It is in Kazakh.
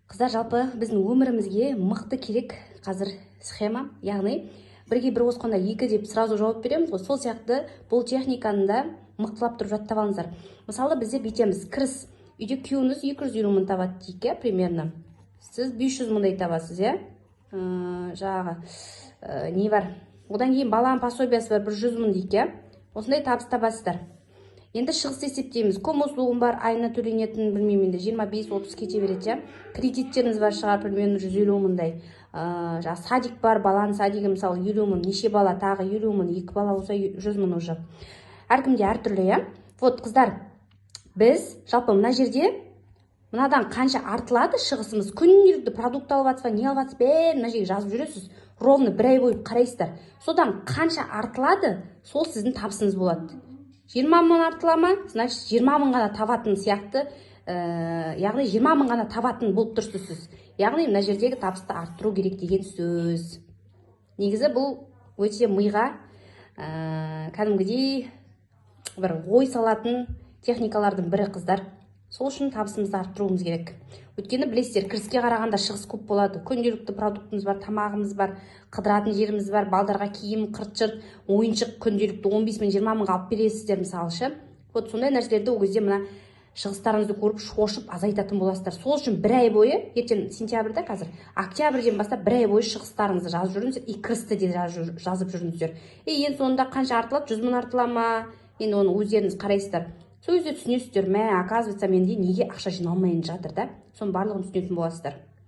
Қыздар, жалпы біздің өмірімізге мықты керек қазір схема, яғни бірге бір қосқанда екі деп сразу жауап береміз ғой. Сол сияқты бұл техниканы да мықтылап тұрып жаттап алыңыздар. Мысалы, бізде бүйтеміз: кіріс, үйде күйеуіңіз 250 мың табады дейік, иә, примерно сіз 500 мыңдай табасыз, иә. Жаңағы не бар, одан кейін баланың пособиясы бар, бір 100 мың дейік, иә. Осындай табыс табасыздар. Енді шығыс есептейміз. Ком услугам бар айына төленетін, білмеймін енді, 25-30 кете береді, иә. Кредиттеріңіз бар шығар, примерно 150 мыңдай. Жаңағы садик бар, баланың садигі, мысалы, 50 мың. Неше бала? Тағы 50 мың. Екі бала болса, 100 мың уже. Әркімде әртүрлі, иә. Вот, қыздар, біз жалпы мына жерде мынадан қанша артылады шығысымыз, күнделікті продукт алып жатсыз ба, не алып жатсыз, бәрін мына жерге жазып жүресіз. Ровно бір ай бойы қарайсыздар. Содан қанша артылады, сол сіздің табысыңыз болады. 20 мың артыла ма, значит, 20 мың ғана табатын сияқты, яғни 20 мың ғана табатын болып тұрсыз сіз. Яғни мына жердегі табысты арттыру керек деген сөз. Негізі бұл өте миға кәдімгідей бір ой салатын техникалардың бірі, қыздар. Сол үшін табысымызды арттыруымыз керек, өйткені білесіздер, кіріске қарағанда шығыс көп болады. Күнделікті продуктымыз бар, тамағымыз бар, қыдыратын жеріміз бар, балдарға киім, қырт жырт, ойыншық күнделікті 15 мың, 20 мыңға алып бересіздер, мысалы ше. Вот сондай нәрселерді ол кезде мына шығыстарыңызды көріп, шошып азайтатын боласыздар. Сол үшін бір ай бойы, ертең сентябрьда, қазір октябрьден бастап бір ай бойы шығыстарыңызды жазып жүріңіздер и кірісті де жазып жүріңіздер. И ең соңында қанша артылады? 100 мың артыла ма, енді оны өздеріңіз қарайсыздар. Сол кезде түсінесіздер: мә, оказывается, менде неге ақша жиналмайын жатыр да. Соның барлығын түсінетін боласыздар.